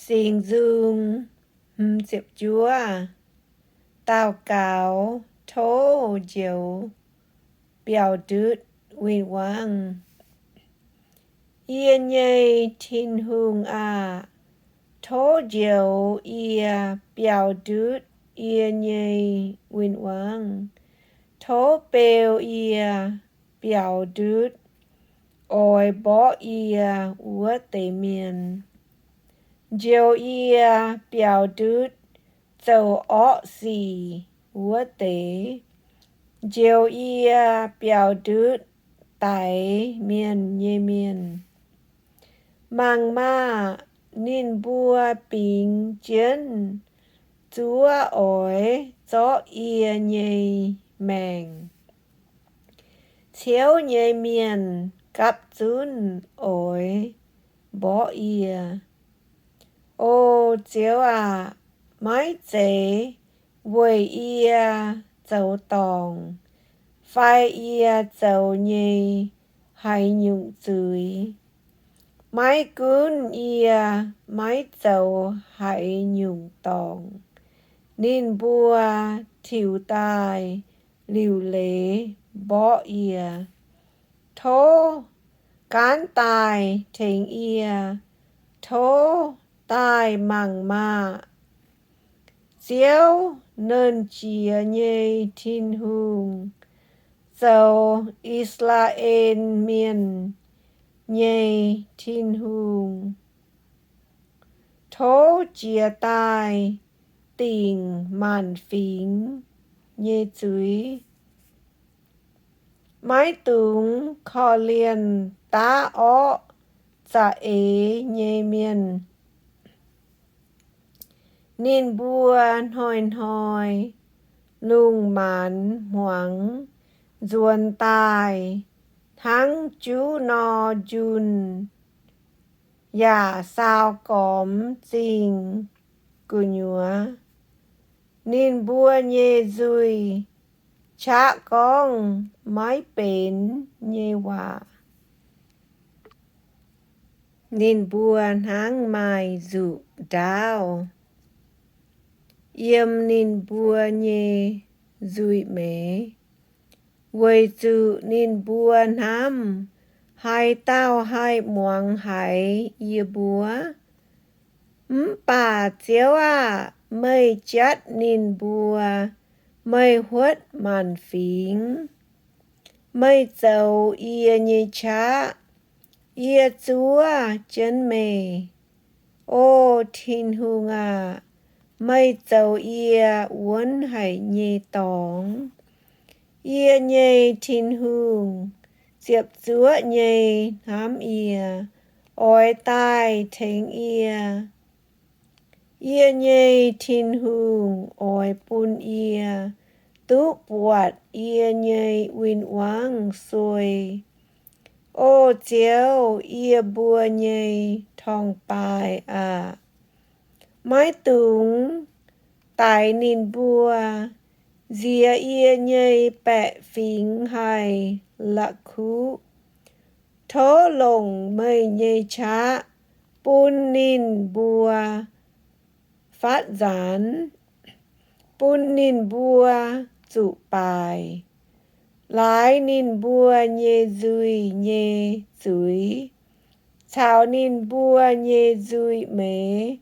Singx Nzung. Daux gaux tov njoux biaux ndutv win-wangv. Yie nyei Tin-Hungh aah! Tov njoux yie biaux ndutv yie nyei win-wangv. Tov beu yie biaux ndutv oix mborqv yie wuov deix mienh. Njoux yie biaux ndutv zoux orqv sic wuov deix. Njoux yie biaux ndutv daix mienh nyei mienh. Mangc maah! Ninh mbuo bingx jienv zuov oix zorqv yie nyei maengc. Ciouv nyei mienh gapv zunv oix mborqv yie. O Ziouv aac, maiv zeiz weic yie zoux dorngc fai yie zoux nyei haaix nyungc zuiz. Maiv gunv yie maiv zoux haaix nyungc dorngc, ninh mbuo tiux daaih liuc leiz mborqv yie. Tov gaanv daaih tengx yie. Tov daaih mangc maah! Ziouv, Nernh Jiex nyei Tin-Hungh, zoux I^saa^laa^en Mienh nyei Tin-Hungh, tov jiez daaih dingc maanc fingx nyei zuiz. Maiv dungx korv-lienh daav orqv za'eix nyei mienh. Ninh mbuo hnoi-hnoi lungh maanz hmuangx nzuonx daaih hnangv juv nor njunh, yaac saau gormx zingh gu'nyuoz. Ninh mbuo nyei nzuih qaqv gorngv maiv benx nyei waac. Ninh mbuo hnangv maaih nzuqc ndaauv yiem ninh mbuo nyei nzuih meix, weic zuqc ninh mbuo hnamv, Haaix dauh haih muangx haiz yie mbuo? Mv baac Ziouv aah! Meih jatv ninh mbuo, meih huotv maanc fingx. Meih zoux yie nyei qaqv, yie zuov jienv meih. O Tin-Hungh aac, meih zoux yie wuonv haic nyei dorngx. Yie nyei Tin-Hungh, ziepc zuoqv nyei hnamv yie, oix daaih tengx yie. Yie nyei Tin-Hungh oix bun yie duqv buatc yie nyei win-wangv suei. O Ziouv, yie mbuo nyei Torngv-baaih aac, maiv dungx daix ninh mbuo. Nziex yie nyei baeqc fingx haih la'kuqv. Tov longc meih nyei qaqv bun ninh mbuo fatv nzaanx, bun ninh mbuo zuqc baaic, laaix ninh mbuo nyei nzuih nyei zuiz caux ninh mbuo nyei nzuih meix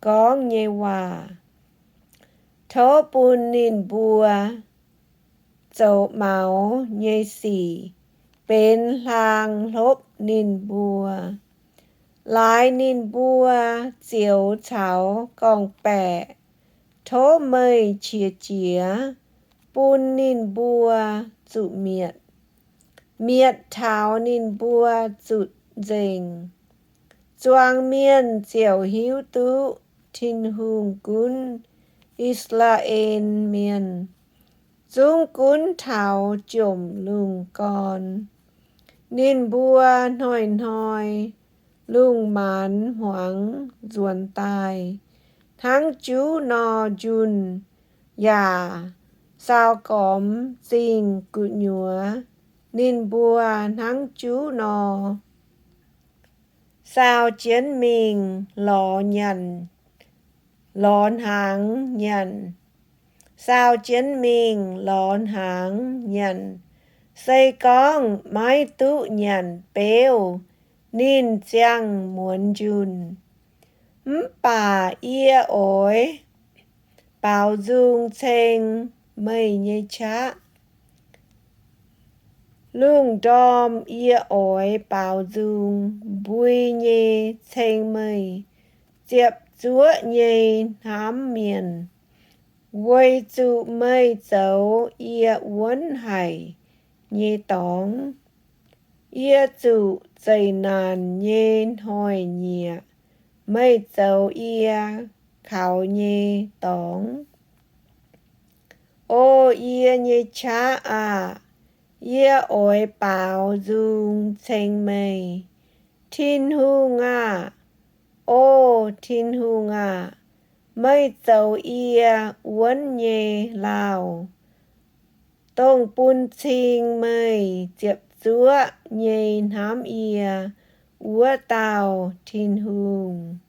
gorngv nyei waac. Tov bun ninh mbuo zoux maux nyei sic benx hlaang hlopv ninh mbuo, laaix ninh mbuo zioux caux gorngv-baeqc. Tov meih qiex jiez bun ninh mbuo zuqc mietc, mietc taux ninh mbuo zuqc nzengc. Zuangx mienh ziouc hiuv duqv Tin-Hungh gunv I^saa^laa^en Mienh, zungv gunv taux jomc lungh gorn. Ninh mbuo hnoi-hnoi lungh maanz hmuangx nzuonx daaih hnangv juv nor njunh, yaac saau gormx zingh gu'nyuoz. Ninh mbuo hnangv juv nor Saau jienv mingh lorz nyanc, lorz hnaangx nyanc. Saau jienv mingh lorz hnaangx nyanc. Se gorngv maiv duqv nyanc beuv, ninh ziangh muonz njunh. Mv baac yie oix baaux nzung ceng meih nyei qaqv. Lungh ndorm yie oix baaux nzung mbui nyei ceng meih ziepc zuoqv nyei hnamv mienh, weic zuqc meih zoux yie wuonv haic nyei dorngx. Yie zuqc zeqc naanc nyei hnoi-nyieqc, meih zoux yie kaux nyei dorngx. O yie nyei qaqv aah! Yie oix baaux nzung ceng meih. Tin-Hungh aah! O Tin-Hungh aah! Meih zoux yie wuonv nyei lauh, dongh bun cing meih ziepc zuoqv nyei hnamv yie wuov dauh Tin-Hungh.